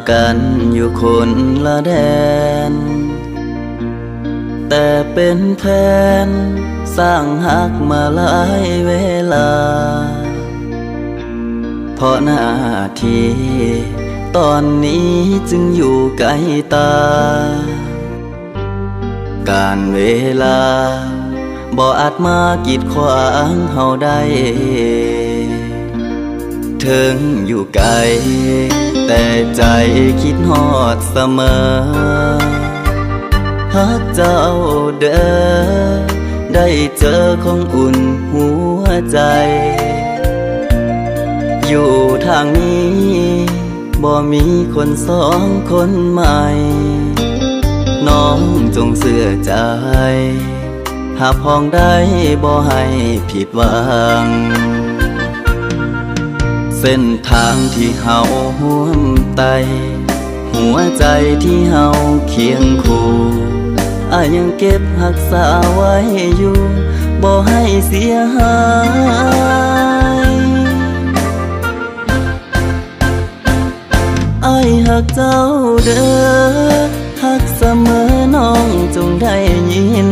ກັນຢູ່ຄົນລະແດນ ແຕ່ເປັນແຜນສ້າງຮັກມາຫຼາຍເວລາ ເພາະໜ້າທີ່ຕອນນີ້ຈຶ່ງຢູ່ໄກຕາ ການເວລາບໍ່ອາດມາກີດຂວາງເຮົາໄດ້ ເຖິງຢູ່ໄກ ແຕ່ໃຈຄິດຮອດສະເໝີ ຮັກເຈົ້າເດີ ໄດ້ເຈີຄົງອຸ່ນຫົວໃຈ ຢູ່ທາງນີ້ ບໍ່ມີຄົນສອງຄົນໃໝ່ ນ້ອງຈົ່ງເຊື່ອໃຈ ຮັບຮອງໄດ້ບໍ່ໃຫ້ຜິດຫວັງ ເສັ້ນທາງທີ່ເຮົາຮ່ວມໄຕ່ ຫົວໃຈທີ່ເຮົາຄຽງຄູ່ ອ້າຍຍັງເກັບຮັກສາໄວ້ຢູ່ ບໍ່ໃຫ້ເສຍຫາຍ ອ້າຍຮັກເຈົ້າເດີ ຮັກສະເໝີ ນ້ອງຈົ່ງໄດ້ຍິນ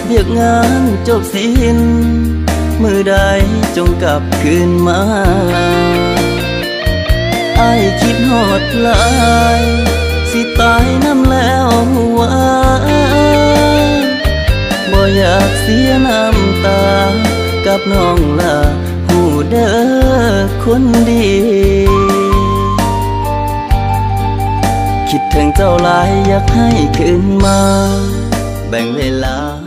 ວຽກງານຈົບສິ້ນ ມື້ໃດຈົ່ງກັບຄືນມາ ອ້າຍຄິດຮອດຫຼາຍ ຊິຕາຍນຳແລ້ວຫວາ ບໍ່ຢາກເສຍນ້ຳຕາ ກັບນ້ອງຫຼ້າ ຮູ້ເດີຄົນດີ ຄິດເຖິງເຈົ້າຫຼາຍ ຢາກໃຫ້ຄືນມາ ແບ່ງເວລາ